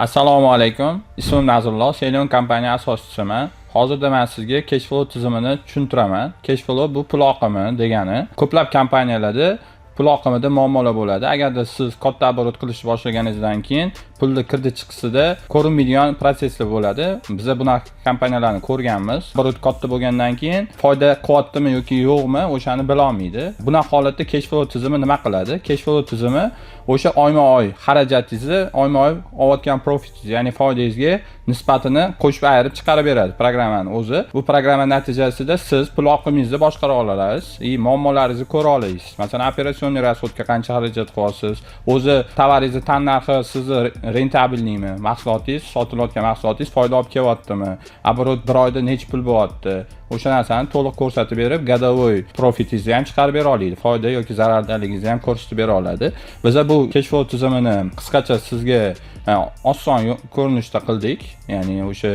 Assalomu alaykum. Ismim Nazrullo, Selion kompaniya asoschisiman. Hozirda men sizga cash flow tizimini tushuntiraman. Cash flow bu pul oqimi degani. Ko'plab kompaniyalarda pul oqimida muammolar bo'ladi. Agarda siz katta оборот qilishni boshlaganingizdan keyin pulni kirdi chiqisida ko'rinmaydigan protsesslar bo'ladi. Biza bunaqa kompaniyalarni ko'rganmiz. Оборот katta bo'lgandan keyin foyda qilyaptimi yoki yo'qmi, o'shani bila olmaydi. Bunaqa holatda cash flow tizimi nima qiladi? Cash flow tizimi o'sha oyma-oy xarajatingizni oyma-oy olayotgan profitingiz, ya'ni foydangizga nisbatini qo'shib ayirib chiqarib beradi programmani o'zi. Bu programma natijasida siz pul oqimingizni boshqara olasiz и muammolaringizni ko'ra olasiz. Masalan, операционный расход ga qancha xarajat qilyapsiz, o'zi tovaringizni tannarxi sizni рентабельный mi, mahsulotingiz, sotilayotgan mahsulotingiz foyda olib kelyaptimi, оборот bir oyda necha pul bo'lyapti, o'sha narsani to'liq ko'rsatib berib, годовой profitingizni ham chiqarib bera oladi, foyda yoki zarardaligingizni ham ko'rsatib bera oladi. Biza bu cash flow tizimini qisqacha sizga oson ko'rinishda qildik, ya'ni o'sha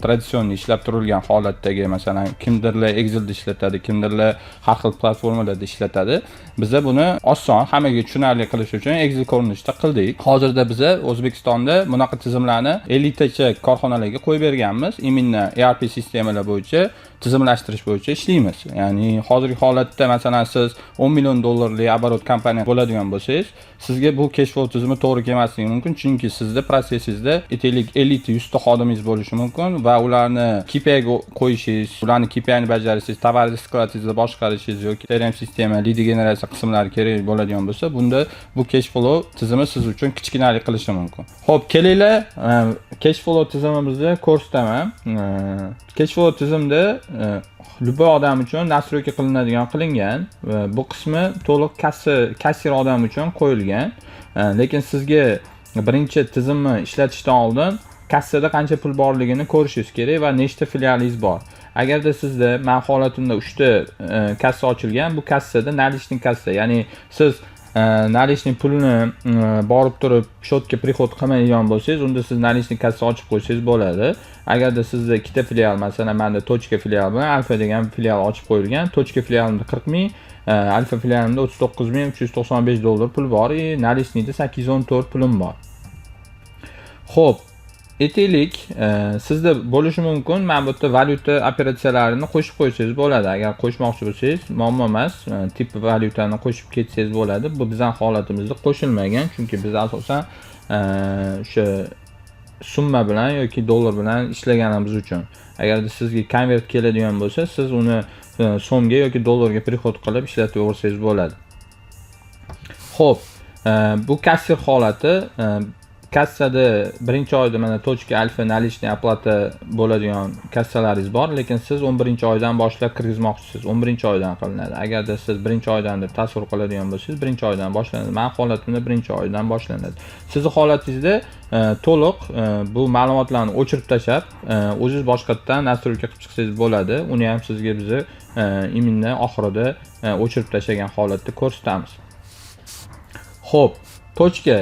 традиционный ishlab turilgan holatdagi, masalan, kimdirlar Excelda ishlatadi, kimdirlar har xil platformalarda ishlatadi. Biza buni oson, hammaga tushunarli qilish uchun Excel ko'rinishida qildik. Hozirda biza O'zbekistonda bunaqa tizimlarni 50 tacha korxonalarga qo'yib berganmiz. Именно ERP sistemalar bo'yicha tizimlashtirish bo'yicha ishlaymiz. Ya'ni hozirgi holatda, masalan, siz 10 million dollarlik оборот kompaniya bo'ladigan bo'lsangiz, sizga bu cash flow tizimi to'g'ri kelmasligi mumkin, chunki sizda protsessingizda, aytaylik, 50 ta, 100 ta xodimingiz bo'lishi mumkin va ularni KPI ga qo'yishingiz, ularni KPIni bajarishingiz, tovar склад ingizni boshqarishingiz yoki CRM sistema, лид generatsiya qismlari kerak bo'ladigan bo'lsa, bunda bu cash flow tizimi siz uchun kichkinalik qilishi mumkin. Xo'p, kelinglar, cash flow tizimimizni ko'rsataman. Cash flow tizimda любой odam uchun настройка qilinadigan qilingan va bu qismi to'liq kassir odam uchun qo'yilgan. Lekin sizga birinchi tizimni ishlatishdan oldin kassada qancha pul borligini ko'rishingiz kerak va nechta filialingiz bor. Agarda sizda, man holatimda uchta kassa ochilgan, bu kassada наличный kassa, ya'ni siz наличный pulni borib turib счет ga приход qilmaydigan bo'lsangiz, unda siz наличный kassa ochib qo'ysangiz bo'ladi. Agarda sizda ikkita filial, masalan, manda Точка filial bilan Alfa degan filial ochib qo'yilgan. Точка filialimda 40 ming, Alfa filialimda 39 395 dollar pul bor и наличный da 814 pulim bor. Xo'p, aytaylik, sizda bo'lishi mumkin, mana bu yerda valyuta operatsiyalarini qo'shib qo'ysangiz bo'ladi. Agar qo'shmoqchi bo'lsangiz, muammo emas, tip valyutani qo'shib ketsangiz bo'ladi. Bu bizning holatimizda qo'shilmagan, chunki biz asosan o'sha summa bilan yoki dollar bilan ishlaganimiz uchun. Agarda sizga konvert keladigan bo'lsa, siz uni so'mga yoki dollarga переход qilib ishlataversangiz bo'ladi. Xo'p, bu kassir holati. Kassada birinchi oyda mana Точка, Alfa, наличный оплата bo'ladigan kassalaringiz bor, lekin siz 11 oydan boshlab kirgizmoqchisiz. 11 oydan qilinadi. Agarda siz birinchi oydan deb tasavvur qiladigan bo'lsangiz, birinchi oydan boshlanadi. Mani holatimda birinchi oydan boshlanadi. Sizni holatingizda to'liq bu ma'lumotlarni o'chirib tashlab, o'zingiz boshqatdan настройка qilib chiqsangiz bo'ladi. Uni ham sizga bizni именно oxirida o'chirib tashlagan holatda ko'rsatamiz. Xo'p, Точка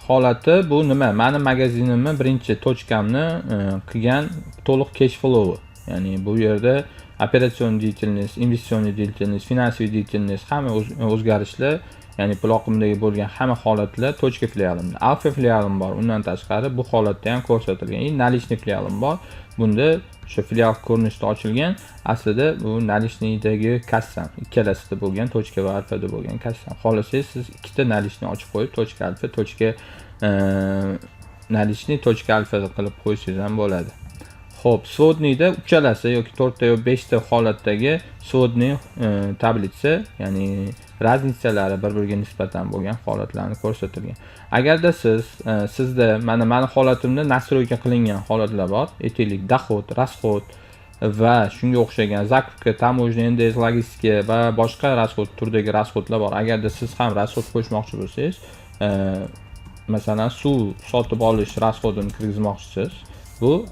holati bu nima? Mani magazinimni birinchi точка mni qilgan to'liq cash flowi. Ya'ni bu yerda операционный деятельность, инвестиционный деятельность, финансовый деятельность, hamma o'zgarishlar, ya'ni pul oqimidagi bo'lgan hamma holatlar Точка filialimda. Alfa filialim bor. Undan tashqari bu holatda ham ko'rsatilgan. И наличный filialim bor. Bunda o'sha filial ko'rinishida ochilgan. Aslida bu наличный dagi kassam. Ikkalasida bo'lgan, Точка va Alfada bo'lgan kassam. Xohlasangiz, siz ikkita наличный ochib qo'yib, Точка, Alfa, Точка, наличный, Точка, Alfa qilib qo'ysangiz ham bo'ladi. Xo'p, сводный da uchalasi yoki to'rtta yo beshta holatdagi сводный таблица, ya'ni разница lari bir-biriga nisbatan bo'lgan holatlarni ko'rsatilgan. Agarda siz sizda mana mani holatimda настройка qilingan holatlar bor. Aytaylik, доход, расход va shunga o'xshagan закупка, таможня, НДС, logistika va boshqa расход turdagi расход lar bor. Agarda siz ham расход qo'shmoqchi bo'lsangiz, masalan, suv sotib olish расход ini kirgizmoqchisiz. Bu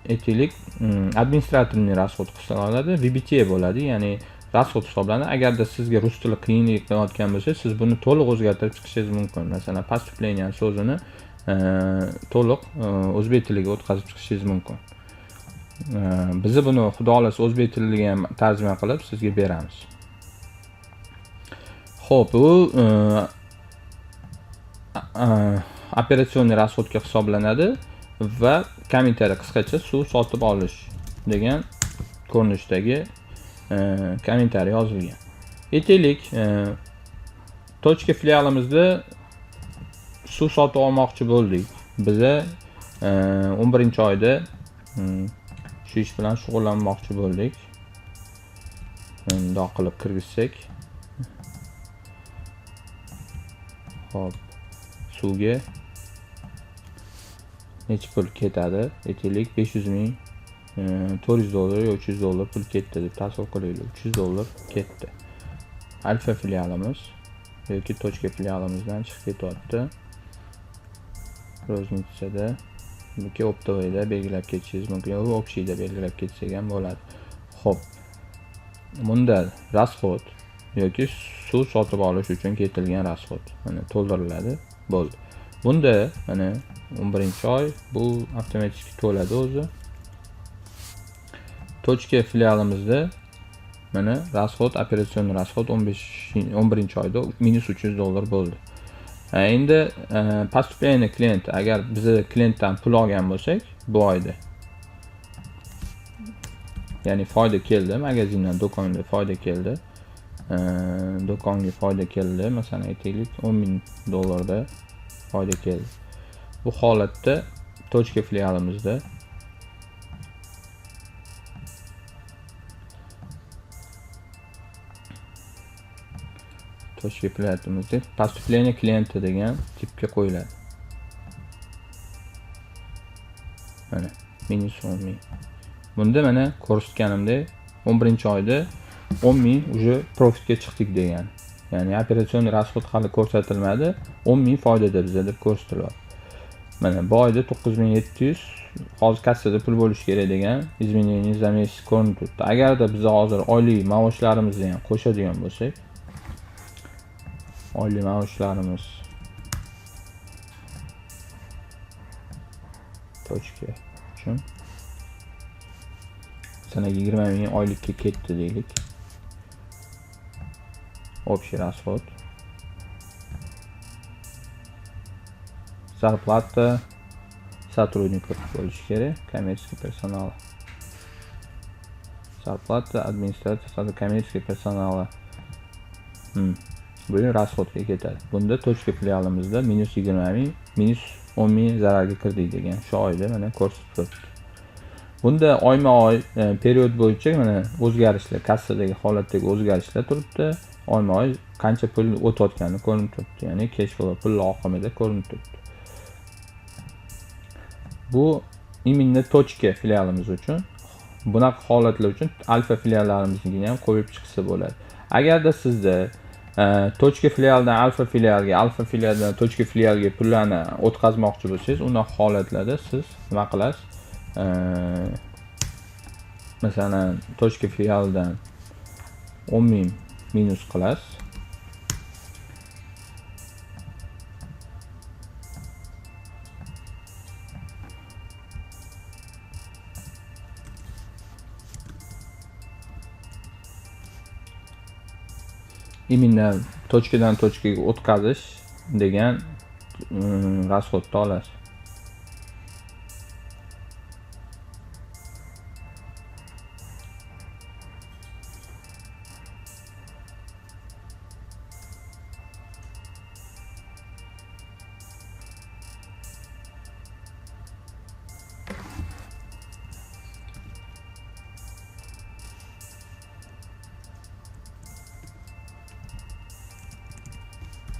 aytaylik, административный расход hisoblanadi, ВБТ bo'ladi, ya'ni расход hisoblanadi. Agarda sizga rus tili qiyinlik qilayotgan bo'lsa, siz buni to'liq o'zgartirib chiqishingiz mumkin. Masalan, поступление so'zini to'liq o'zbek tiliga o'tkazib chiqishingiz mumkin. Bizni buni, xudo xohlasa, o'zbek tiliga ham tarjima qilib sizga beramiz. Xo'p, bu Операционный расход ga hisoblanadi va kommentariy qisqacha suv sotib olish degan ko'rinishdagi kommentariy yozilgan. Aytaylik, точка filialimizda suv sotib olmoqchi bo'ldik. Biza 11-oyda shu ish bilan shug'ullanmoqchi bo'ldik. Bundoq qilib kirgizsak. Xo'p, suvga necha pul ketadi? Aytaylik, 500 ming, 400 dollar yo 300 dollar pul ketdi deb tasavvur qilaylik. 300 dollar ketdi. Alfa filialimiz yoki точка filialimizdan chiqib ketyapti. Розница da yoki оптовый da belgilab ketishingiz mumkin yoki общий da belgilab ketsak ham bo'ladi. Xo'p. Bunda расход yoki suv sotib olish uchun ketilgan расход mana to'ldiriladi, bo'ldi. Bunda mana 11-oy bu avtomatik to'ladi o'zi. Точка filialimizda mana расход, операционный расход 11-oyda minus 300 dollar bo'ldi. Endi поступление клиент, agar biz klientdan pul olgan bo'lsak bu oyda, ya'ni foyda keldi, magazindan, do'konda foyda keldi. Do'konga foyda keldi, masalan aytaylik 10 ming dollarda foyda keldi. Bu holatda точка filialimizda поступление клиента degan tipga qo'yiladi. Mana minus 10 ming. Bunda mana ko'rsatganimdek 11-oyda 10 ming уже profitga chiqdik degan. Ya'ni операционный расход hali ko'rsatilmadi. 10 ming foydada biza deb ko'rsatilyapti. Mana bu oyda 9700 hozir kassada pul bo'lishi kerak degan изменение за месяц ko'rinib turibdi. Agarda biz hozir oylik maoshlarimizni ham qo'shadigan bo'lsak, oylik maoshlarimiz точка uchun masalan 20 ming oylikka ketdi deylik. Общий расход. Зарплата сотрудников bo'lishi kerak, коммерческий персонал. Зарплата администрация коммерческий персонала. Bu расход ga ketadi. Bunda точка filialimizda minus 20 ming, minus 10 ming zararga kirdik degan shu oyda mana ko'rsatib turibdi. Bunda oyma-oy period bo'yicha mana o'zgarishlar, kassadagi holatdagi o'zgarishlar turibdi. Oyma-oy qancha pul o'tayotgani ko'rinib turibdi. Ya'ni cash flow pul oqimida ko'rinib turibdi. Bu именно точка filialimiz uchun. Bunaqa holatlar uchun alfa filiallarimiznigini ham qo'yib chiqsa bo'ladi. Agarda sizda точка filialdan alfa filialga, alfa filialdan точка filialga pullarni o'tkazmoqchi bo'lsangiz, unaqa holatlarda siz nima qilasiz? Masalan, точка filialdan 10 ming minus qilasiz. Именно точка dan точка ga o'tkazish degan расход ni olasiz.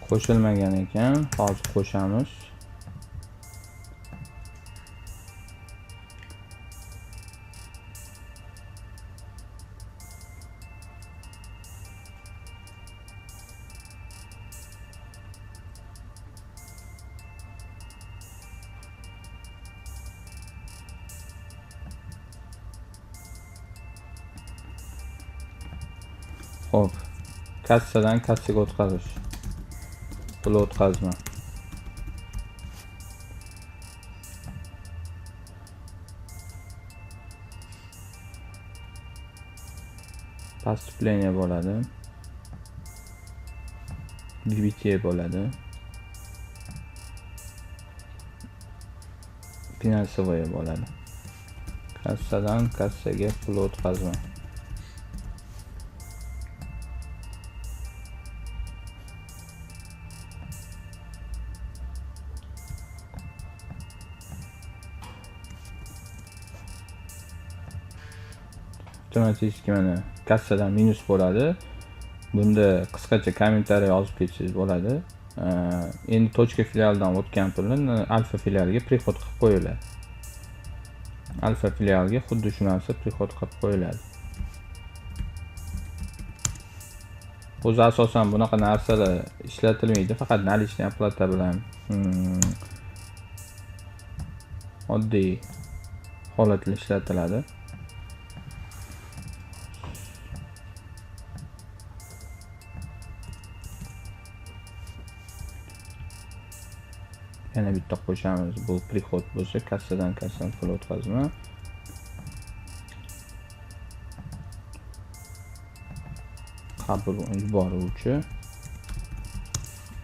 Qo'shilmagan ekan, hozir qo'shamiz. Xo'p, kassadan kassaga o'tkazish. Pul o'tkazma. Поступление bo'ladi. BBT bo'ladi. Финансовая bo'ladi. Kassadan kassaga pul o'tkazma. Avtomatik mana kassadan minus bo'ladi. Bunda qisqacha kommentariy yozib ketsangiz bo'ladi. Endi точка filialidan o'tgan pulni alfa filialiga приход qilib qo'yiladi. Alfa filialiga xuddi shu narsa приход qilib qo'yiladi. O'zi asosan bunaqa narsalar ishlatilmaydi, faqat наличный оплата bilan oddiy holatlar ishlatiladi. Yana bitta qo'shamiz. Bu приход bo'lsa, kassadan kassaga pul o'tkazma. Qabul yuboruvchi,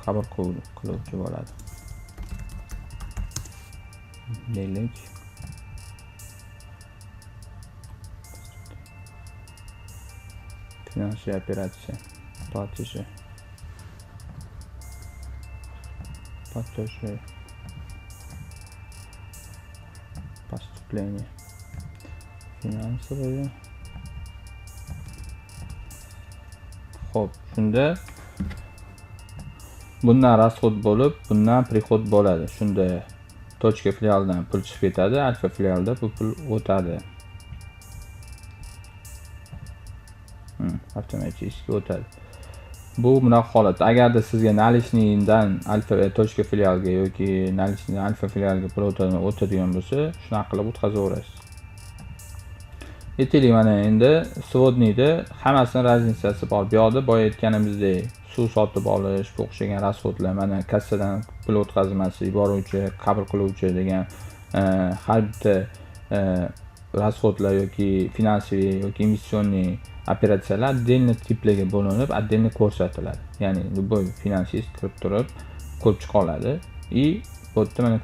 qabul qiluvchi bo'ladi. Deylik. Финансовая операция, платежи. Платежи. Поступление. Финансовые. Xo'p, shunda bundan расход bo'lib, bundan приход bo'ladi. Shunda точка filialidan pul chiqib ketadi, alfa filialida bu pul o'tadi. Avtomatik o'tadi. Bu bunaqa holat. Agarda sizga наличныйdan alfa точка filialiga yoki наличныйdan alfa filialiga pul o'tadigan bo'lsa, shunaqa qilib o'tkazaverasiz. Aytaylik, mana endi сводныйda hammasini разницаsi bor. Bu yoqda boya aytganimizdek suv sotib olish, bu o'xshagan расходlar, mana kassadan pul o'tkazmasi, yuboruvchi, qabul qiluvchi degan har bitta расходlar yoki финансовый yoki инвестиционный operatsiyalar отдельно tiplarga bo'linib, отдельно ko'rsatiladi. Ya'ni любой finansist kirib turib ko'rib chiqa oladi. И bu yerda mana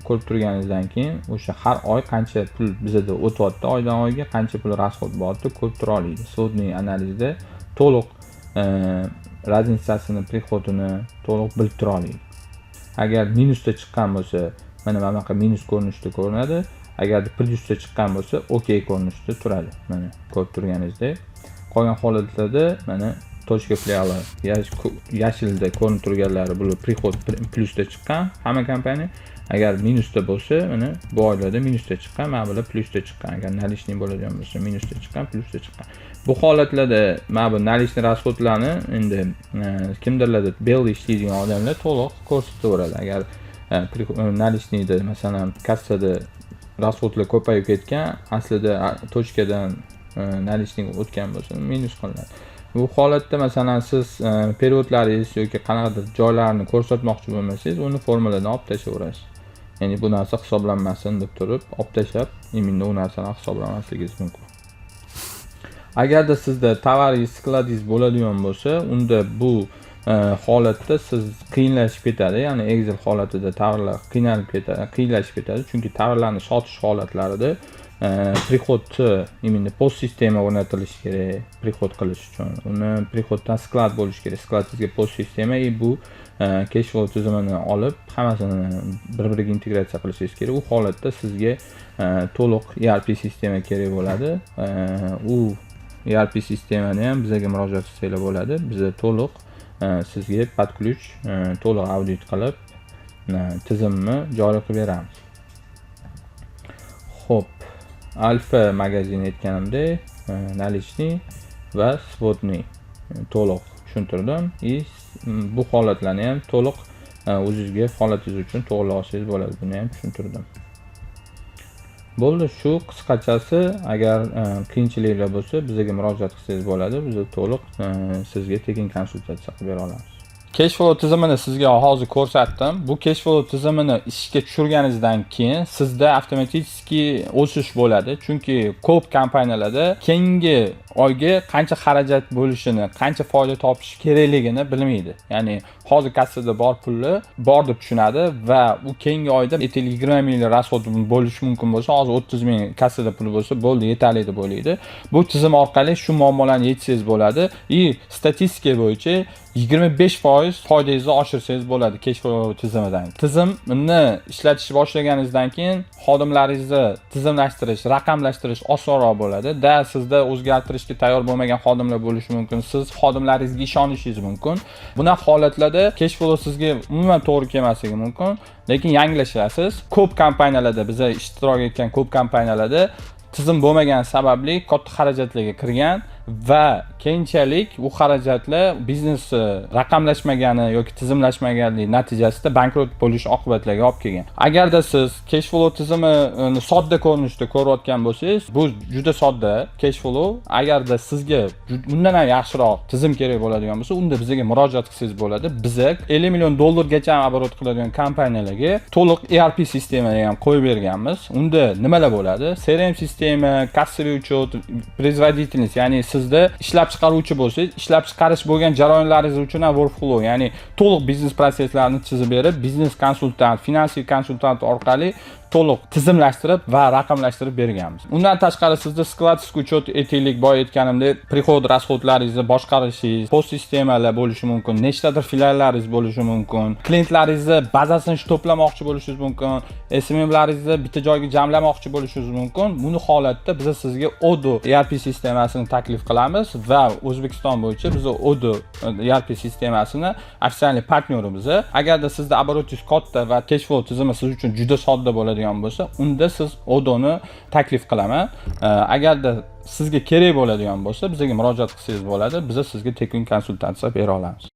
ko'rib turganingizdan keyin o'sha har oy qancha pul bizada o'tyapti, oydan oyga qancha pul расход bo'lyapti, ko'rib tura oladi. Сводный analizda to'liq разницаsini, приходini to'liq bilib tura oladi. Agar minusda chiqqan bo'lsa, mana bunaqa minus ko'rinishda ko'rinadi. Agar plyusda chiqqan bo'lsa, okey ko'rinishda turadi. Mana ko'rib turganingizdek. Qolgan holatlarda mana точка filiali yashilda ko'rinib turganlari bular приход plyusda chiqqan hamma kompaniya. Agar minusda bo'lsa, mana bu oylarda minusda chiqqan, mana bular plyusda chiqqan. Agar наличный bo'ladigan bo'lsa, minusda chiqqan, plyusda chiqqan. Bu holatlarda mana bu наличный расходlarni endi kimdirlarda белый ishlaydigan odamlar to'liq ko'rsataveradi. Agar наличныйda, masalan, kassada расходlar ko'payib ketgan, aslida точкаdan наличный o'tgan bo'lsa, minus qilinadi. Bu holatda masalan siz переводlaringiz yoki qanaqadir joylarni ko'rsatmoqchi bo'lmasangiz, uni formuladan olib tashlayverasiz. Ya'ni bu narsa hisoblanmasin deb turib, olib tashlab, именно u narsani hisoblamasligingiz mumkin. Agarda sizda tovaringiz, skladingiz bo'ladigan bo'lsa, unda bu holatda siz qiyinlashib ketadi. Ya'ni Excel holatida tovarlar qiynalib ketadi, qiyinlashib ketadi. Chunki tovarlarni sotish holatlarida приходni именно POS sistema o'rnatilishi kerak приход qilish uchun. Uni приходdan sklad bo'lishi kerak. Skladingizga POS sistema и bu cash flow tizimini olib, hammasini bir-biriga integratsiya qilishingiz kerak. U holatda sizga to'liq ERP sistema kerak bo'ladi. U ERP sistemani ham bizga murojaat qilsanglar bo'ladi. Biza to'liq sizga под ключ to'liq audit qilib, tizimni joriy qilib beramiz. Xo'p, Alfa magazin aytganimdek, наличный va сводный to'liq tushuntirdim. И bu holatlarni ham to'liq o'zingizga holatingiz uchun to'g'irlab olsangiz bo'ladi. Buni ham tushuntirdim. Bo'ldi, shu qisqachasi. Agar qiyinchiliklar bo'lsa, bizga murojaat qilsangiz bo'ladi. Biz to'liq sizga tekin konsultatsiya qilib bera olamiz. Cash flow tizimini sizga hozir ko'rsatdim. Bu cash flow tizimini ishga tushirganingizdan keyin sizda avtomatik o'sish bo'ladi. Chunki ko'p kompaniyalarda keyingi oyga qancha xarajat bo'lishini, qancha foyda topish kerakligini bilmaydi. Ya'ni hozir kassada bor pulni bor deb tushunadi va u keyingi oyda, aytaylik, 20 ming расход bo'lishi mumkin bo'lsa, hozir 30 ming kassada puli bo'lsa, bo'ldi, yetarli deb o'ylaydi. Bu tizim orqali shu muammolarni yechsangiz bo'ladi и statistika bo'yicha 25% foydangizni oshirsangiz bo'ladi cash flow tizimidan. Tizimni ishlatishni boshlaganingizdan keyin xodimlaringizni tizimlashtirish, raqamlashtirish osonroq bo'ladi. Da sizda o'zgartirishga tayyor bo'lmagan xodimlar bo'lishi mumkin. Siz xodimlaringizga ishonishingiz mumkin. Bunaqa holatlarda cash flow sizga umuman to'g'ri kelmasligi mumkin, lekin yanglishasiz. Ko'p kompaniyalarda, biza ishtirok etgan ko'p kompaniyalarda tizim bo'lmagani sababli katta xarajatlarga kirgan va keyinchalik u xarajatlar biznesi raqamlashmagani yoki tizimlashmaganligi natijasida bankrot bo'lish oqibatlariga olib kelgan. Agarda siz cash flow tizimini sodda ko'rinishda ko'rayotgan bo'lsangiz, bu juda sodda cash flow. Agarda sizga bundan ham yaxshiroq tizim kerak bo'ladigan bo'lsa, unda bizga murojaat qilsangiz bo'ladi. Biza 50 million dollargacha оборот qiladigan kompaniyalarga to'liq ERP sistemani ham qo'yib berganmiz. Unda nimalar bo'ladi? CRM sistema, кассовый учет, производительность, ya'ni sizda ishlab chiqaruvchi bo'lsangiz, ishlab chiqarish bo'lgan jarayonlaringiz uchun ham workflow, ya'ni to'liq biznes prosesslarini chizib berib, biznes konsultant, finansiy konsultant orqali to'liq tizimlashtirib va raqamlashtirib berganmiz. Undan tashqari sizda складской учет, aytaylik, boya aytganimdek, приход расход laringizni boshqarishingiz, POS sistemalar bo'lishi mumkin, nechtadir filiallaringiz bo'lishi mumkin, klientlaringizni bazasini to'plamoqchi bo'lishingiz mumkin, SMMlaringizni bitta joyga jamlamoqchi bo'lishingiz mumkin. Buni holatda biz sizga Odoo ERP sistemasini taklif qilamiz va O'zbekiston bo'yicha biz Odoo ERP sistemasini официальный partnyorimiz. Agarda sizda оборот ingiz katta va cash flow tizimi siz uchun juda sodda bo'ladigan bo'lsa, unda siz Odooni taklif qilaman. Agarda sizga kerak bo'ladigan bo'lsa, bizga murojaat qilsangiz bo'ladi. Biz sizga tekin konsultatsiya bera olamiz.